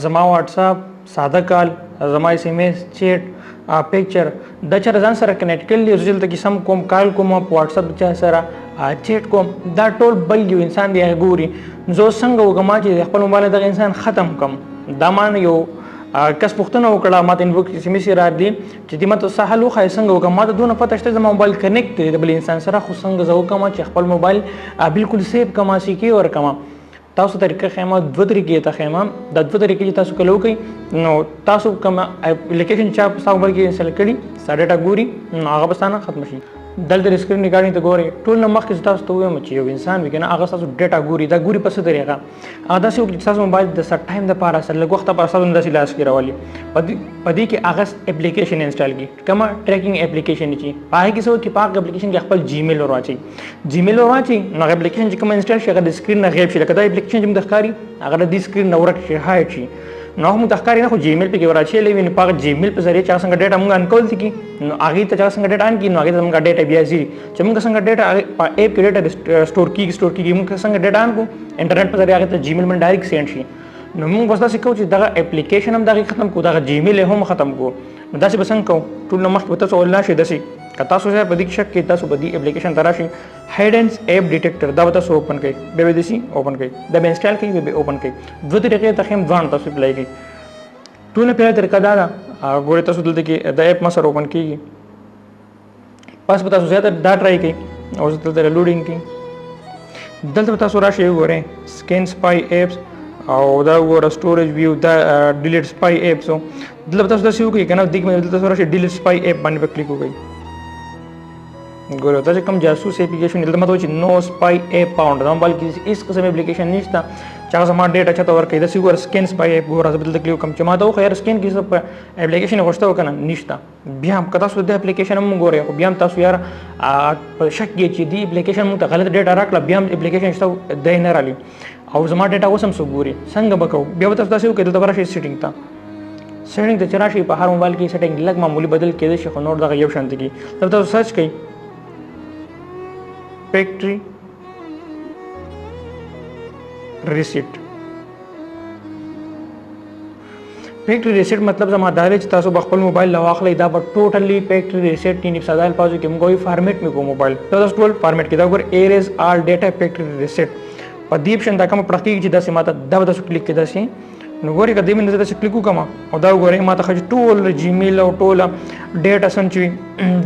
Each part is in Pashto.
زما واتساپ، ساده کال، زما اس ام اس، چیټ، پیکچر دا چر ځان سره کنیکټ کړل دي. زه دلته کې سم کوم کال کوم، په واتساپ چا سره چیټ کوم، دا ټول بل یو انسان دی هغه ګوري. زه څنګه وکم چې خپل موبایل دغه انسان ختم کم؟ دا مان یو کس پوښتنه وکړه، ماته انبوکس اس ام اس را دي چې دې ماته څه حل وښایې، څنګه وکړم؟ ماته دونه پته شته زما موبایل کنیکټ دی د بل انسان سره، خو څنګه زه وکړم چې خپل موبایل بالکل سیف کم، سیکیور کم؟ تاسو طریقه خیمه، دوه طریقې ته خیمه. دا دوه طریقې چې تاسو کله وکړئ نو تاسو کوم اپلیکیشن چې په موبایل کې انسټال کړي ستا ډیټا ګوري، نو هغه به ستانه ختم شي. دلته د سکرین ریکارډینګ ته ګورئ. ټول نه مخکې تاسو ته ووایم چې یو انسان وي که نه، هغه ستاسو ډیټا ګوري. دا ګوري په څه طریقه؟ هغه داسې وکړي چې ستاسو موبایل د څه ټایم دپاره، څه لږ وخت دپاره ستاسو داسې لاس کې راولي. په دې کې هغه اپلیکیشن انسټال کړي، کومه ټریکینګ اپلیکیشن چې په هغې کې څه وکړي، په هغه اپلیکیشن کې خپل جیمیل ور واچوي. جیمیل ور واچوي نو هغه اپلیکیشن چې کوم انسټال شي هغه د سکرین نه غیب شي. لکه دا اپلیکیشن چې موږ ته ښکاري هغه د دې سکرین نه ورک شي، هایډ شي. نو هغه موږ ته ښکاري نه، خو جیمیل پکې ور اچولی وي. نو په هغه جیمیل په ذریعه چې هغه څنګه ډیټا موږ آن کول کي، نو هغې ته چې هغه څنګه ډیټا آن کړي، نو هغې ته زموږ ډیټا بیا ځي. چې موږ څنګه ډیټا په اپ کې ډیټا سټور کیږي، سټور کیږي، موږ څنګه ډیټا آن کړو انټرنیټ په ذریعه هغې ته جیمیل باندې ډایرکټ سینډ شي. نو موږ بس داسې کوو چې دغه اپلیکیشن هم دغه ختم کړو، دغه جیمیل هم ختم کړو. نو داسې به څنګه کوو؟ ټول نه مخکې به تاسو لاړ شئ داسې، که تاسو سره په دې کې شک کې تاسو په دې اپلیکیشن ته راشئ، هایډنس اپ ډیټیکټر، دا به تاسو اوپن کړئ، بیا به داسې اوپن کړئ، دا به انسټال کړئ، بیا به اوپن کړئ. دوه طریقې ته ښیم، دواړه تاسو اپلای کړئ. ټول نه پهله طریقه دا ده، ګورئ تاسو دلته کې دا اپ ما سره اوپن کېږي. پس به تاسو زیاته دا ټرای کړئ او زه دلته لوډینګ کړئ. دلته به تاسو راشئ، وګورئ سکین سپای اپس او دا وګوره سټوریج ویو، دا ډیلیټ سپای اپس. دلته به تاسو داسې وکړئ که نه، دې کې دلته تاسو راشئ، ډیلیټ سپای اپ باندې به کلیک وکړئ. ګوره دا چې کوم جاسوس اپلیکیشن دلته ماته وایي چې نو سپای اپ پاونډ، دا موبایل کې هیڅ قسم اپلیکیشن نشته چې هغه زما ډیټا چاته ورکوي. داسې وګوره سکین سپای اپ، ګوره زه به دلته کلیک وکړم چې ماته وښیه یار سکین کې څه اپلیکیشن خو شته که نه نشته. بیا هم که تاسو د اپلیکیشن هم وګورئ، خو بیا هم تاسو یار په شک کې چې دې اپلیکیشن موږ ته غلط ډیټا راکړه، بیا هم اپلیکیشن شته دی نه رالي او زما ډیټا اوس هم څوک ګوري، څنګه به کوو؟ بیا به تاسو داسې وکړئ، دلته به راشئ سیټینګ ته. سیټینګ ته چې راشئ، په هر موبایل کې سیټینګ لږ معمولي بدل کېدای شي، خو نور دغه یو شان دي. دلته تاسو سرچ کړئ فیکټري ریسیټ. فیکټری ریسیټ مطلب زما دا دی چې تاسو به خپل موبایل له واخلئ، دا به ټوټلی فیکټری ریسیټ، یعنی په ساده الفاظو کې موږ وایو فارمیټ مې کوو موبایل. دا تاسو ټول فارمیټ کې دا وګورئ ایریز آل ډیټا فیکټری ریسیټ، په دې اپشن دا کومه پړه کېږي چې داسې ماته دا به تاسو کلیک کړئ داسې. نو ګورئ که دې باندې داسې کلیک وکړم او دا وګورئ ماته ښه چې ټول جیمیل او ټوله ډیټا څنګه چې وي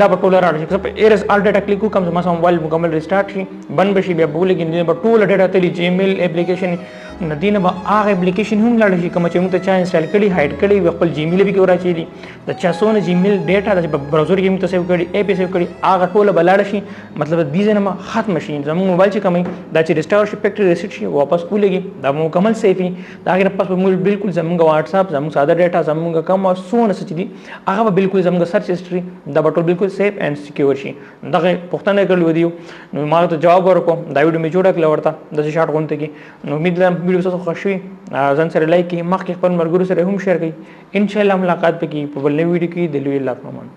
دا به ټوله راړه شي. که زه په ایریز آل ډیټا کلیک وکړم، زما سره موبایل مکمل ریسټارټ شي، بند به شي، بیا به ولګي، نو به ټوله ډیټا تلي جیمیل اپلیکیشن. نو دې نه به هغه اپلیکیشن هم لاړ شي کوم چې موږ ته چا انسټال کړي، هایډ کړي وي، خپل جیمیل به کې وراچوي، د چا څونه جیمیل ډیټا د په براوزر کې موږ ته سیو کړي، اپ یې سیو کړي، هغه ټوله به لاړه شي. مطلب دې ځای نه به ختمه شي. زموږ موبایل چې کوم دا چې ریسټار شي، فیکټري ریسیټ شي، واپس ولګي، دا به مکمل سیف وي. د هغې نه پس به موږ بالکل زموږ واتساپ، زموږ ساده ډیټا، زموږ کوم څونه څه چې دي هغه به بالکل زموږ سرچ هسټري دا به ټول بالکل سیف اینډ سکیور شي. دغه پوښتنه یې کړې وه دیو، نو ما ته جواب ورکړو، دا ویډیو مې جوړه کړله ورته داسې شارټ غونته کې. نو امید لرم ویډیو تاسو خوښ شوي، ځان سره لایک کړئ، مخکې خپل ملګرو سره هم شیر کړئ. انشاءالله ملاقات به کېږي په بل نوي ویډیو کې. د لوی الله په امان.